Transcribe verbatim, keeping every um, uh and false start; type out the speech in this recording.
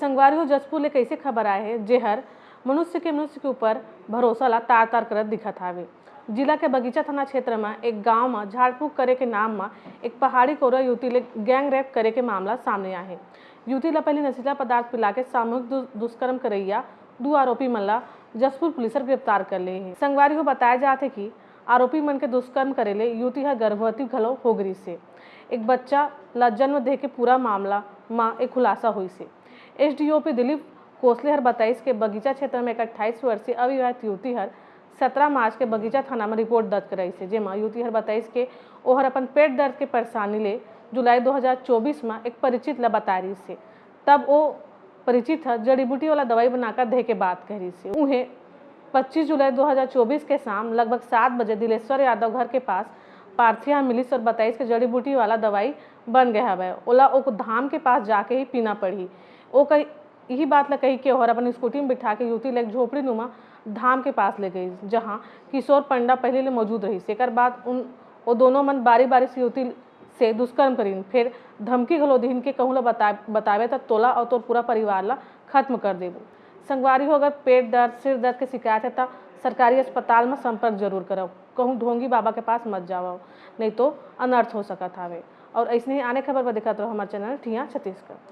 संगवारी हो, जशपुर ले कइसे खबर आए हे, जेहर मनुष्य के मनुष्य के ऊपर भरोसा ला तार तार करत दिखत हावे। जिला के बगीचा थाना क्षेत्र म एक गांव म झाड़फूंक करे के नाम म एक पहाड़ी कोरा युवती ले गैंग रेप करे के मामला सामने आए हे। युवती ला पहली नशीला पदार्थ पिला के सामूहिक दु-, दुष्कर्म करैया दू आरोपी मन ला जशपुर पुलिस हर गिरफ्तार कर ले हे। संगवारी हो, बताया जात हे कि आरोपी मन के दुष्कर्म करे ले युवती हर गर्भवती घलो हो गिरिस हे। एक बच्चा ला जन्म दे के पूरा मामला म एक खुलासा होइस हे। एसडीओपी दिलीप कोसले हर बताइस के बगीचा क्षेत्र में एक अट्ठाईस वर्षीय अविवाहित युवती हर सत्रह मार्च के बगीचा थाना में रिपोर्ट दर्ज कराइस हे, जेमा युवती हर बताइस के ओहर अपन पेट दर्द के परेशानी ले जुलाई दो हज़ार चौबीस में एक परिचित ला बताए रिहिस हे। तब ओ परिचित ह जड़ी बूटी वाला दवाई बनाकर दे के बात कह रिहिस हे। उहें पच्चीस जुलाई दो हज़ार चौबीस के शाम लगभग सात बजे दिलेश्वर यादव घर के पास पार्थिया मिलिस और बताइस के जड़ी बूटी वाला दवाई बन गए हवय, ओला ओ धाम के पास जाके ही पीना पड़ही। ओ कही, इही बात ला कही के ओहर अपन स्कूटी में बिठा के युवती ला एक झोपड़ी नुमा धाम के पास ले गई, जहां किशोर पंडा पहले ले मौजूद रहिस। एकर बाद उन, ओ दोनों मन बारी बारी से युवती से दुष्कर्म करिन, फिर धमकी घलो दिहिन के कहूं ला बता-, बताबे त तोला और तोर पूरा परिवार ला खत्म कर देबो। संगवारी हो, अगर पेट दर्द, सिर दर्द के शिकायत है त सरकारी अस्पताल में संपर्क जरूर करव, कहूं ढोंगी बाबा के पास मत जावव, नहीं तो अनर्थ हो सकत हावे। और ऐसने ही आने खबर पर देखत रहो हमारे चैनल ठिया छत्तीसगढ़।